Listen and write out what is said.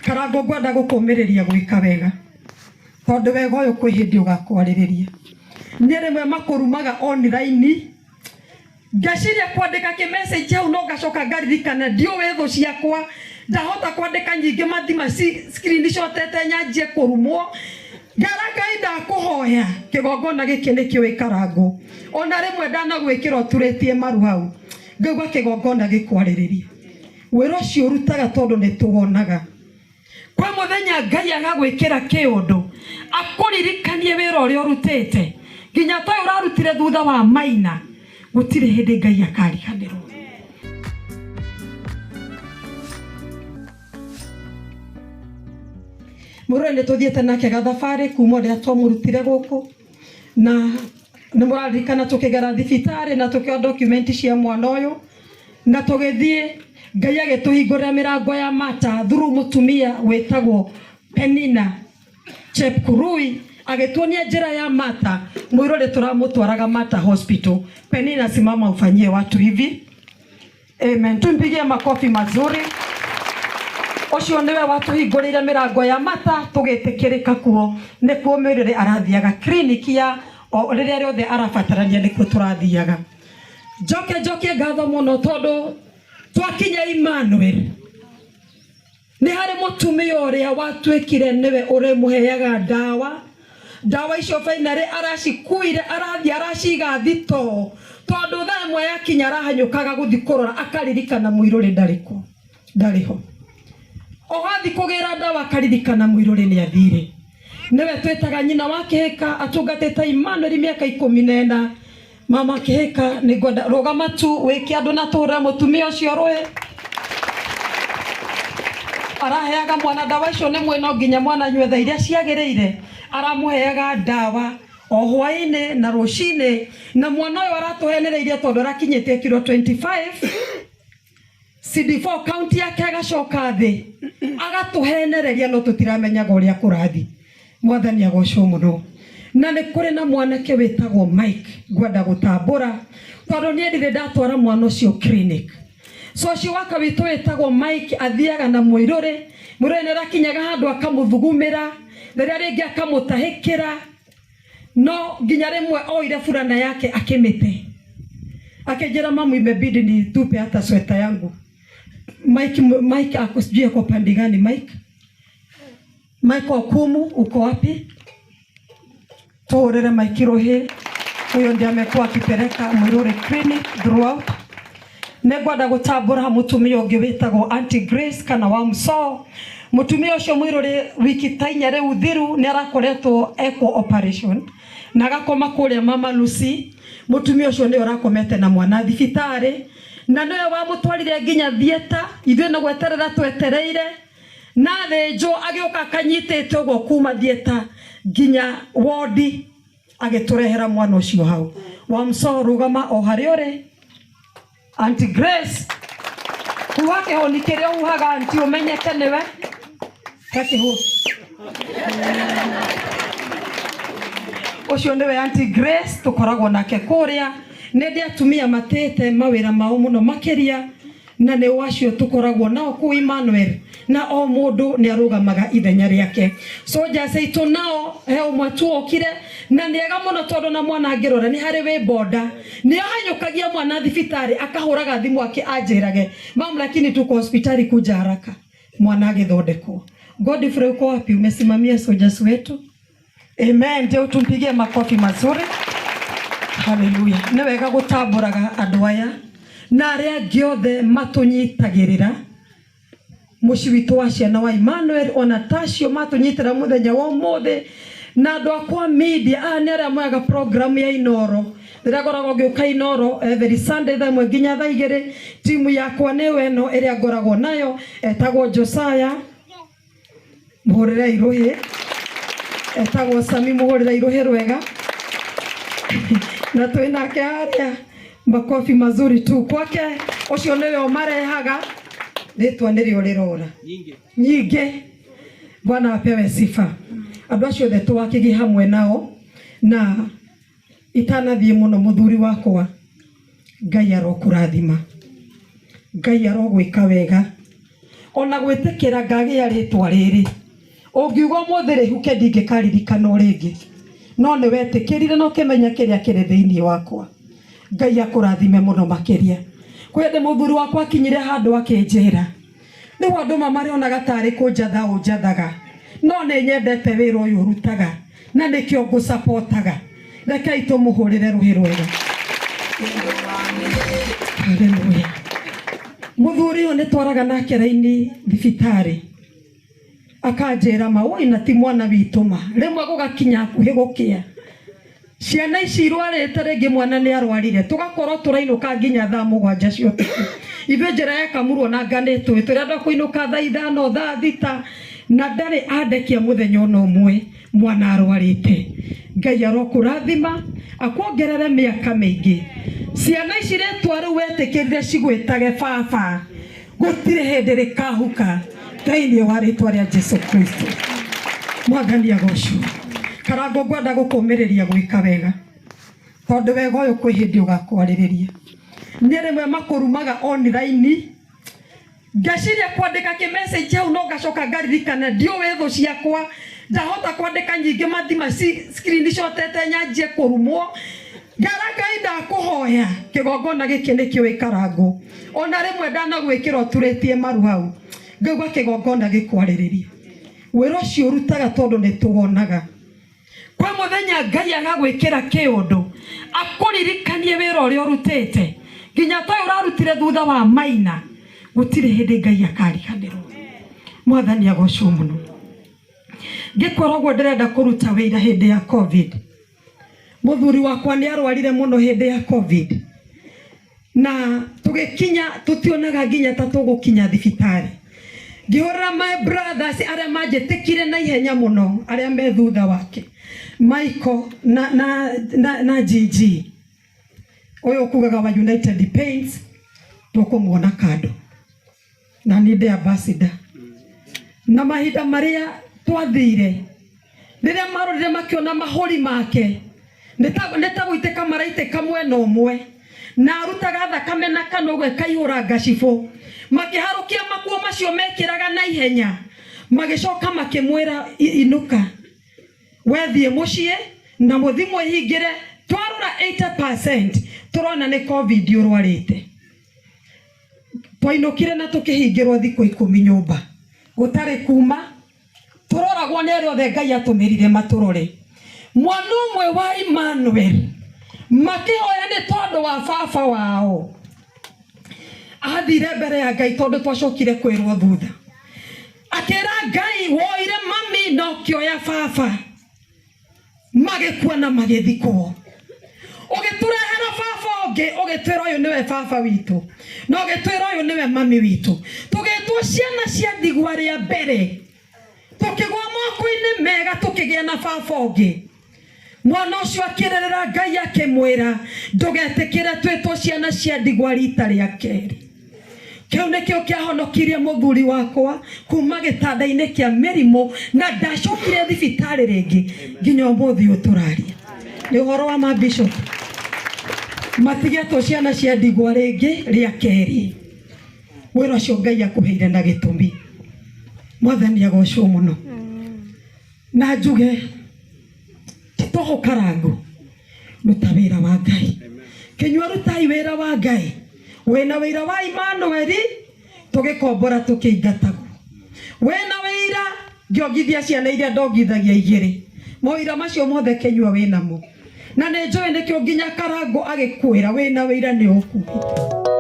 Karangũ, ngwenda gũkũmĩrĩria gwĩka wega, tondũ wega ũyũ kwĩ hĩndĩ ũgakwarĩrĩria. Niĩ rĩmwe makũrumaga online, ngeciria kwandĩka kĩ message hau, no ngacoka ngaririkana ndiũĩ thũ ciakwa, ndahota kwandĩka nyingĩ mathima screenshotete nyanjie kũrumwo. Ngera Ngai, ndakũhoya kĩgongona gĩkĩ nĩkĩo Karangũ, ona rĩmwe ndanagwĩkĩra ũturĩtie maru hau, ngaigua kĩgongona gĩkwarĩrĩria. Wĩra ũcio ũrutaga, tondũ nĩ tũwonaga kwĩ mũthenya Ngai agagwĩkĩra kĩũndũ akũririkanie wĩra ũrĩa ũrutĩte, nginya ta ũyũ ũrarutire thutha wa maina, gũtirĩ hĩndĩ Ngai akariganĩrwo. Mũrũre nĩ tũthiĩte nake gathabarĩ kuma ũrĩa twamũrutire gũkũ, na nĩ mũraririkana tũkĩgera thibitarĩ na tũkĩoya document cia mwana ũyũ na tũgĩthiĩ. Ngai agĩtũhingũrĩra mĩrango ya mata through mũtumia wĩtagwo Penina Chepkurui, agĩtuonia njĩra ya mata. Mũirũrĩ tũramũtwaraga Mata Hospital. Penina, simama ufanyie watu hivi. Amen, tumpigie makofi mazuri. Ũcio nĩwe watũhingũrĩire mĩrango ya mata tũgĩtĩkĩrĩka kuo. Nĩkuo mwĩrĩrĩ arathiaga kliniki ya o rĩrĩa rĩothe arabatarania, nĩkuo tũrathiaga. Njoke njokie ngatho mũno, tondũ twakinya Emmanuel nĩ harĩ mũtumia ũrĩa watuĩkire nĩwe ũrĩmũheaga ndawa. Ndawa icio finally aracikuire, arathiĩ araciga thitoo, tondũ thaa ĩmwe yakinya arahanyũkaga gũthiĩ kũrora, akaririkana mũirũrĩ ndarĩ kuo, ndarĩ ho. O athiĩ kũgĩra ndawa akaririkana mũirũrĩ nĩ athire. Nĩwe twĩtaga nyina wa kĩhĩka, atungatĩte Emmanuel mĩaka 14. Mama kĩhĩka, nĩ ngwenda rũgama tu wĩke andũ na tũhũrĩre mũtumia ũcio rũĩ. Araheaga mwana ndawa icio, nĩ mwĩ no nginya mwana anyue thaa iria ciagĩrĩire. Aramũheaga ndawa o hwaĩ-inĩ na rũcinĩ, na mwana ũyũ aratũhenereirie tondũ arakinyĩtie kiro 25, CD4 count yake agacoka thĩ, agatũhenereria, no tũtiramenyaga ũrĩa kũrathi. Mwathani agocwo mũno. Na nĩ kũrĩ na mwanake wĩtagwo Mike, ngwenda gũtambũra tondũ niĩ ndirĩ ndatwara mwana ũcio clinic. So ũcio waka witũ wĩtagwo Mike athiaga na mũirũrĩ. Mũirũrĩ nĩ arakinyaga handũ akamũthugumĩra, rĩrĩa rĩngĩ akamũtahĩkĩra, no nginya rĩmwe oire burana yake akĩmĩte, akĩnjĩra, "Mamu, imebidi nitupe hata sweta yangu." Mike, Mike ako sijui ako pande gani. Mike, Mike Okumu, uko wapi? Tuhurire Mike rũhĩ. Huyo ndiye amekuwa akipeleka Mwiruri clinic throughout. Nĩ ngwenda gũtambũra mũtumia ũngĩ wĩtagwo Auntie Grace kana wa Msoo. Mũtumia ũcio, mũirũrĩ, wiki ta 4 rĩu thiru nĩ arakoretwo ekwo operation na agakoma kũrĩa Mama Lucy. Mũtumia ũcio nĩwe ũrakomete na mwana thibitarĩ na nĩwe wamũtwarire nginya theatre. Ithuĩ no gweterera twetereire na thĩnjwo, agĩũka akanyitĩte ũguo kuma theatre nginya wodi, agĩtũrehera mwana ũcio hau. Wamso, rũgama o harĩa ũrĩ. Auntie Grace, huha kĩhũni kĩrĩa ũhuhaga, auntie, ũmenyeke nĩwe gakĩhũ. Ũcio nĩwe Auntie Grace tũkoragwo nake kũrĩa. Nĩ ndĩ atumia matĩte mawĩra mao mũno makĩria, na nĩ wacio tũkoragwo nao kũu Emmanuel, na o mũndũ nĩ arũgamaga ithenya rĩake. Soldiers aitũ nao he ũmwe tuokire na nĩ ega mũno, tondũ na mwana angĩrora nĩ harĩ wĩ boda, nĩ ahanyũkagia mwana thibitarĩ, akahũraga thimũ akĩ anjĩrage, "Mam, lakini tuko hospitali, kuja haraka," mwana agĩthondekwo. Godfrey, uko wapi? Umesimamia soldiers wetu. Amen. Ndio tumpigie makofi mazuri. Haleluya. Nĩ wega gũtambũraga andũ aya na arĩa angĩ othe matũnyitagĩrĩra mũciĩ witũ wa ciana wa Emmanuel, ona tacio matũnyitĩra mũthenya wa ũmũthĩ, na andũ akwa media. Aya nĩ arĩa moyaga program ya Inoro rĩrĩa ngoragwo ngĩũka Inoro every Sunday thaa 1 nginya thaa 2. Timu yakwa nĩyo ĩno ĩrĩa ngoragwo nayo, etagwo Josiah, mũhũrĩre irũhĩ, etagwo Sami, mũhũrĩre irũhĩ rwega, na twĩ nake harĩa. Makofi mazuri tu kwake. Ũcio nĩwe ũmarehaga, rĩtwa nĩrĩo rĩrora nyingĩ. Bwana apewe sifa. Andũ acio othe tũwakĩgie hamwe nao. Na itanathiĩ mũno, mũthuri wakwa, Ngai arokũrathima, Ngai arogwĩka wega. Ona gwĩtĩkĩra ngagĩa rĩtwa rĩrĩ, ũngiuga ũmũthĩ rĩhuke ndingĩkaririkanwo rĩngĩ, no nĩ wetĩkĩrire na ũkĩmenya kĩrĩa kĩrĩ thĩinĩ wakwa. Ngai akũrathime mũno makĩria. Kwĩ hĩndĩ mũthuri wakwa akinyire handũ akĩnjĩra, rĩu andũ ma marĩonaga tarĩ kũnjatha ũnjathaga, no nĩ nyendete wĩra ũyũ ũrutaga na nĩkĩo ngũcapotaga. Rekei tũmũhũrĩre rũhĩ rwega. Haleluya. Mũthuri ũyũ nĩ twaraga nake raini thibitarĩ, akanjĩra ma woi na ti mwana witũ ma, rĩmwe gũgakinya hakuhĩ gũkĩa, ciana ici irwarĩte, rĩngĩ mwana nĩ arwarire, tũgakorwo tũrainũka nginya thaa 7 cia ũtukũ. Ithuĩ njĩra ya Kamurwo na Nganĩtũ tũrĩ andũ a kũinũka thaa 5, thaa 6, na ndarĩ andekia mũthenya ona ũmwe mwana arwarĩte. Ngai arokũrathima akuongerere mĩaka mĩingĩ. Ciana ici rĩtwa rĩu wetĩkĩrire cigwĩtage baba, gũtirĩ hĩndĩ rĩkahuka thĩinĩ wa rĩtwa rĩa Jesu Kristo. Mwathani agocwo. Karango, ngwenda gũkũmĩrĩria gwĩka wega, tondũ wega ũyũ kwĩ hĩndĩ ũgakwarĩrĩria. Nĩ rĩmwe makũrumaga online, ngeciria kwandĩka kĩ message hau, no ngacoka ngaririkana ndiũĩ thũ ciakwa, ndahota kwandĩka nyingĩ mathima screenshotete nyanjie kũrumwo. Ngera Ngai ndakũhoya kĩgongona gĩkĩ nĩkĩo Karango, ona rĩmwe ndanagwĩkĩra ũturĩtie maru hau, ngaigua kĩgongona gĩkwarĩrĩria wĩra ũcio ũrutaga, tondũ nĩ tũwonaga. Kwĩ mũthenya Ngai agagwĩkĩra kĩũndũ akũririkanie wĩra ũrĩa ũrutĩte, nginya ta ũyũ ũrarutire thutha wa maina, gũtirĩ hĩndĩ Ngai akariganĩrwo. Mwathani agocwo mũno. Ngĩkorwo ũguo ndĩrenda kũruta wĩra hĩndĩ ya COVID, mũthuri wakwa nĩ arwarire mũno hĩndĩ ya COVID, na tũgĩkinya tũtionaga nginya ta tũgũkinya thibitarĩ. Ngĩhũrĩra my brothers arĩa manjĩtĩkire na ihenya mũno, arĩa me thutha wake, Michael na GG ũyũ ũkugaga wa United Paints, tũkũmuona kando na niĩ ndĩ ambassador. Na mahinda marĩa twathire, rĩrĩa marorire makĩona mahũri make nĩ ta gũitĩka maraitĩka mwena ũmwe, na arutaga thakame na kanua ũguo ĩkaihũra ngacibũ, makĩharũkia makuo macio mekĩraga na ihenya, magĩcoka makĩmwĩra, inũka wethiĩ mũciĩ na mũthi mwĩhingĩre, twarora 80% tũrona nĩ COVID ũrwarĩte. Twainũkire na tũkĩhingĩrwo thikũ 10 nyũmba, gũtarĩ kuma, tũroragwo nĩ arĩa othe Ngai atũmĩrire matũrore. Mwana ũmwe wa Emmanuel makĩhoya nĩ tondũ wa baba wao, athire mbere ya Ngai, tondũ twacokire kwĩrwo thutha, akĩra Ngai, woire mami na ũkĩoya baba, magĩkua na magĩthikwo, ũgĩtũrehera baba ũngĩ, ũgĩtwĩra ũyũ nĩwe baba witũ, na ũgĩtwĩra ũyũ nĩwe mami witũ. Tũgĩtwo ciana cia ndigwa rĩa mbere, tũkĩgwa moko-inĩ mega, tũkĩgĩa na baba ũngĩ. Mwana ũcio akĩrĩrĩra Ngai akĩmwĩra, ndũgetĩkĩre twĩtwo ciana cia ndigwa rita rĩa kerĩ. Kĩu nĩkĩo kĩahonokirie mũthuri wakwa kuma gĩtanda-inĩ kĩa mĩrimũ, na ndacokire thibitarĩ rĩngĩ nginya ũmũthĩ ũyũ tũraria. Nĩ ũhoro wa ma bishop, matigetwo ciana cia ndigwa rĩngĩ rĩa kerĩ. Wĩra ũcio Ngai akũheire na gĩtũmi. Mwathani agocwo mũno. Na njuge ti tũhũ, Karango, ruta wĩra wa Ngai. Kĩnyua, rutai wĩra wa Ngai. Wĩna wĩra wa Emmanuel tũgĩkombora tũkĩingatagwo, wĩna wĩira ngĩongithia ciana iria ndongithagia 2, mawĩra macio mothe Kĩnyua wĩnamo, na nĩ njũĩ nĩkĩo nginya Karango agĩkwĩra wĩna wĩira nĩ ũkuĩte.